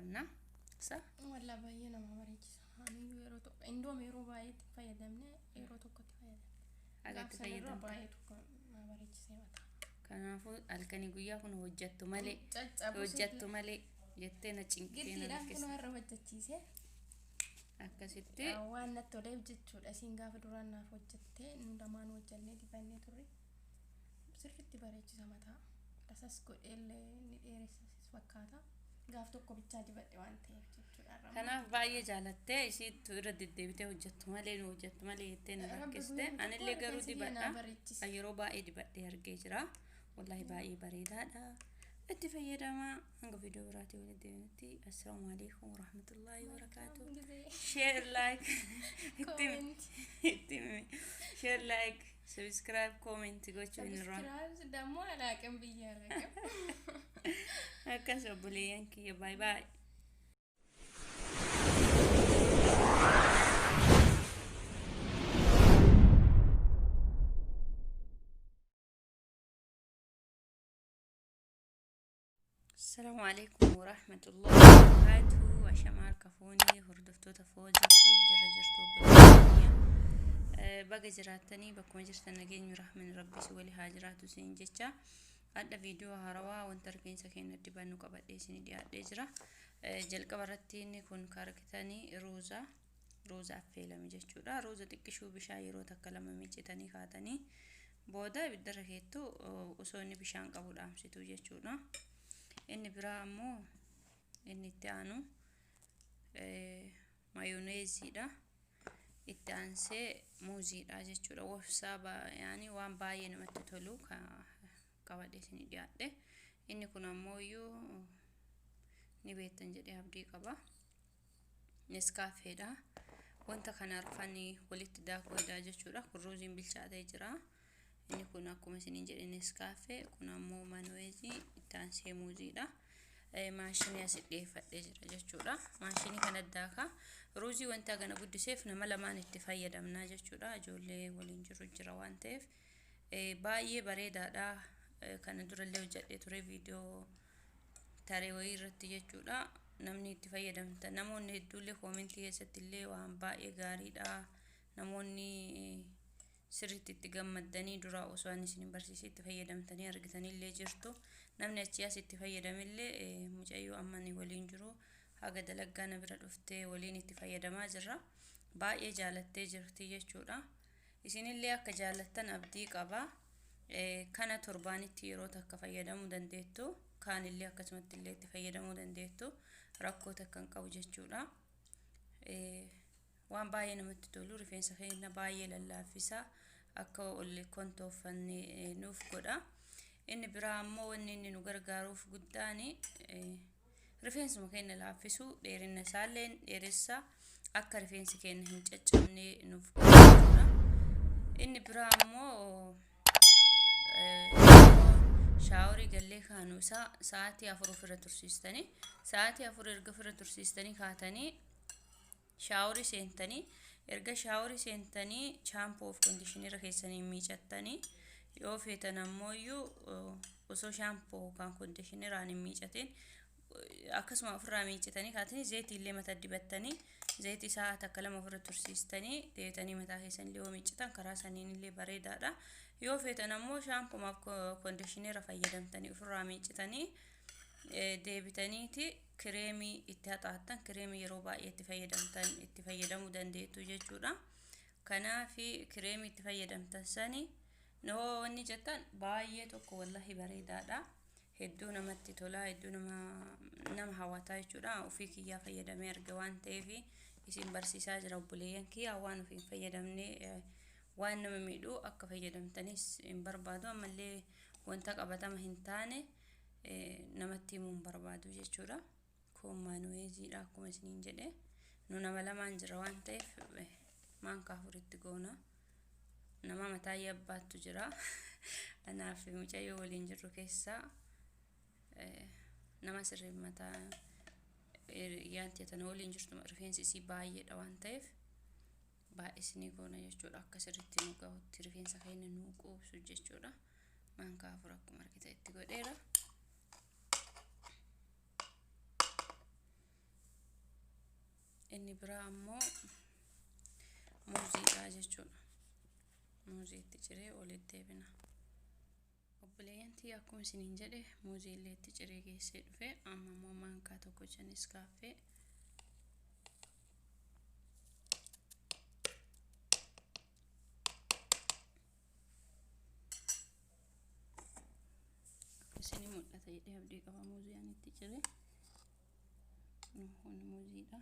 qabna. Sa? Wallaa baay'ee nama bareechisa. Aniyyuu yeroo tokko indoom yeroo baay'ee itti fayyadamne yeroo tokkotti fayyadamne. Haga itti Gaaf sanarraa fayyadamte. baay'ee tokko na bareechisee mataa. Kanaafuu halkanii guyyaa kun hojjattu malee Caccabuu hojjattu malee jettee na cinqitee na Giddiidhaan kun rakkiste. har'a hojjechiise. Akkasitti Waan natti toleef jechuudha. Isiin gaafa duraan naaf hojjette nu lamaan hojjannee dibannee turre. Sirriitti bareechisa mataa. Lasas godheellee ni dheeressas fakkaata. Gaaf tokko bichaa dibadhe waan ta'eef jechuudha. Har'a Kanaaf baay'ee jaalattee isiittu irra deddeebitee hojjettu malee nu hojjettu malee jettee na Rabbi rakkiste. guyyaa tokko Anillee garuu rifeensi kiyya dibadha. naa bareechise. Yeroo baay'ee dibadhee argee jira. Wallaahi baay'ee bareedaadha. Itti fayyadamaa hanga viidiyoo biraatii walitti deebinutti. Assalaamu alaikum warahmatullaahi wabarakaatuh. Gisee. Share, like, itti Comment. itti share, like, subscribe, comment gochuu hin irraa. Subscribe ደግሞ አላውቅም ብዬ አላውቅም። Akkas obboleeyyan kiyya baay baay. Assalaamu alaikum warahmatullahi wabarakaatuh. Ashamaa harka fuunee hordoftoota Foozii Tuub jira jirtu obboleeyyan kiyya. Baga jiraattanii bakkuma jirtan nageenyu rahman rabbi si walii haa jiraatu isin jecha. Hadha viidiyoo haarawaa wanta rifeensa keenya dibannu qabadhee isin dhiyaadhee jira. Jalqaba irratti inni kun kan argitanii ruuza ruuza affeelame jechuudha. Ruuza xiqqishuu bishaan yeroo takka lama miiccitanii kaatanii booda ibiddarra keettu osoo inni bishaan qabu dhaamsitu jechuudha. Inni biraa ammoo inni itti aanu mayoneeziidha. Itti aansee muuziidha jechuudha. Wofsaa yaani waan baay'ee namatti tolu qabadhee isin dhiyaadhe. Inni kun ammoo iyyuu ni beektan jedhee abdii qaba. Neskaafeedha. Wanta kana arfanii walitti daakuudha jechuudha. Kun ruuziin bilchaatee jira. Inni kun akkuma isiniin jedhe neskaafee, kun ammoo mayoneezii, itti aansee muuziidha. Maashinii asi dhiyeeffadhee jira jechuudha. Maashinii kana daakaa ruuzii wanta gana guddiseef nama lamaan itti fayyadamnaa jechuudha. Ijoollee waliin jiru jira waan ta'eef baay'ee bareedaadha. Kana durallee hojjedhee ture viidiyoo taree wayii irratti jechuudha. Namni itti fayyadamta namoonni hedduullee koomentii keessatti illee waan baay'ee gaariidha. Namoonni sirriitti itti gammaddanii dura osoo ani isin barsiisee itti fayyadamtanii argitanillee jirtu. Namni achii as itti fayyadamillee mucayyoo amma ani waliin jiru haga dalaggaa na bira dhuftee waliin itti fayyadamaa jirra. Baay'ee jaalattee jirti jechuudha. Isinillee akka jaalattan abdii qaba. Kana torbaanitti yeroo takka fayyadamuu dandeettu. Kaanillee akkasumatti illee itti fayyadamuu dandeettu. Rakkoo takka hin qabu jechuudha. Waan baay'ee namatti tolu rifeensa keenya baay'ee lallaaffisa akka ol kontooffanne nuuf godha. Inni biraa ammoo wanni inni nu gargaaruuf guddaan rifeensuma keenya laaffisu dheerina isaallee dheeressa akka rifeensi keenya hin caccabne nuuf godha jechuudha. Inni biraa ammoo shaaworii gallee kaanu isaa sa'aatii 4 ofirra tursiistanii sa'aatii 4 erga ofirra tursiistanii kaatanii shaaworii seentanii erga shaaworii seentanii shaampoo fi koondishinera keessanii miicattanii yoo feetan ammoo iyyuu osoo shaampoo yookaan koondishineraan hin miicatin akkasuma ofirraa miicitanii kaatanii zeetii illee mata dibattanii zeetii sa'a takka lama ofirra tursiistanii deebitanii mataa keessan illee yoo miicitan karaa saniin illee bareedaadha. Yoo feetan ammoo shaampumaaf koondishinera fayyadamtanii ofirraa miicitanii deebitaniiti kireemii itti haxaattan kireemii yeroo baay'ee itti fayyadamtan itti fayyadamuu dandeettu jechuudha. Kanaaf kireemii itti fayyadamtan sani noo wanni jettan baay'ee tokko wallahi bareedaadha. Hedduu namatti tola, hedduu nama hawwataa jechuudha. Ofii kiyyaa fayyadamee arge waan ta'eef isin barsiisaa jira obboleeyyan kiyyaa waan ofiin fayyadamne waan nama miidhu akka fayyadamtanis hin barbaadu. Ammallee wanta qabatama hin taane namatti himuu hin barbaadu jechuudha. Kun maanuweeziidha akkuma isiniin jedhe. Nu nama lamaan jira waan ta'eef maankaa afuritti goona. Nama mataa yabbaattu jira. Anaaf mucayyoo waliin jirru keessaa nama sirrii mataa yaanti tana waliin jirtu rifeensi isii baay'eedha waan ta'eef baay'isinii goona jechuudha. Akka sirriitti nu gahutti rifeensa keenya nu quubsu jechuudha. Maankaa afur akkuma argita itti godheera. Inni biraa ammoo muuziidha jechuudha. Muuzii itti ciree walitti deebina. Obboleeyyan tiyya, akkuma isiniin jedhe muuzii illee itti ciree geessee dhufe. Amma immoo maankaa tokko Nescafé. Isinii mul'ata jedhee abdii qaba. Muuzii ani itti cire kun muuziidha.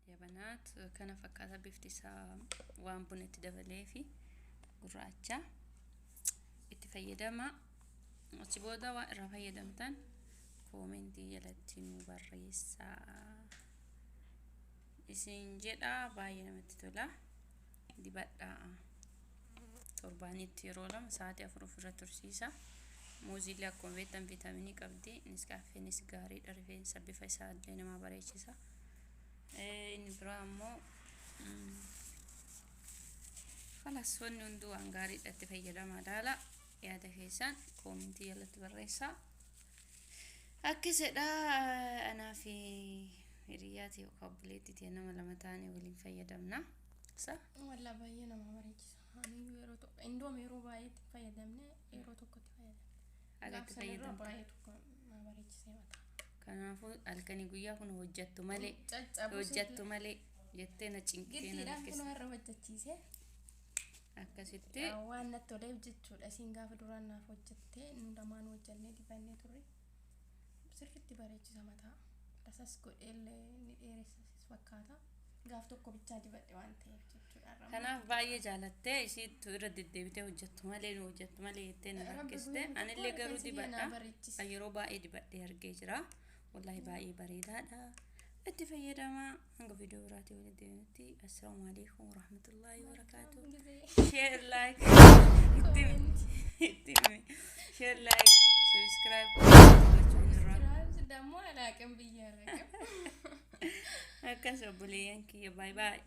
Yabanaat kana fakkaata. Bifti isaa waan buna itti dabalee fi gurraacha. Itti fayyadama. Achi booda waan irraa fayyadamtan koomentii jalatti nu barreessaa isin jedha. Baay'ee namatti tola. Dibadhaa. Torbaanitti yeroo 2 sa'aatii 4 ofirra tursiisa. Muuziillee akkuma beektan viitaaminii qabdi. Nescafénis gaariidha, rifeensa bifa isaallee nama bareechisa. Inni biraa ammoo falassoonni hunduu waan gaariidha. Itti fayyadamaa, daala yaada keessan koomentii jalatti barreessaa. Akkasidha. Anaa fi hiriyaati yookaan obboleettii nama lama taane waliin fayyadamna. Sa? Wallaa baay'ee nama bareechisa. Aniyyuu yeroo tokko indoom yeroo baay'ee itti fayyadamne, yeroo tokkotti fayyadamne. Haga itti Gaaf sanarraa fayyadamte. baay'ee tokko na bareechisee mataa. Kanaafuu halkanii guyyaa kun hojjattu malee Caccabuu hojjattu malee jettee na cinqitee na Giddiidhaan kun rakkiste. har'a hojjechiise. Akkasitti. Waan natti toleef jechuudha. Isiin gaafa duraan naaf hojjettee nu lamaan hojjannee dibannee turre. Sirriitti bareechisa mataa. Lasas godheellee ni dheeressas fakkaata. Gaaf tokko bichaa dibadhe waan ta'eef jechuudha. Har'a Kanaaf baay'ee jaalattee isiittu irra deddeebitee hojjettu malee, nu hojjettu malee jettee na Rabbi rakkiste. guyyaa tokko Anillee garuu rifeensi kiyya naa dibadha. bareechise. Yeroo baay'ee dibadhee argee jira. Wallaahi baay'ee bareedaadha. Itti fayyadamaa. Hanga viidiyoo biraatii walitti deebinutti, assalaamu alaikum warahmatullaahi wabarakaatuh. Gisee. Share, like, Comment. itti himi. Share, like, subscribe gochuun irraa. Subscribe ደግሞ አላውቅም ብዬ አላውቅም። Akkas obboleeyyan kiyya, baay'ee baay'ee.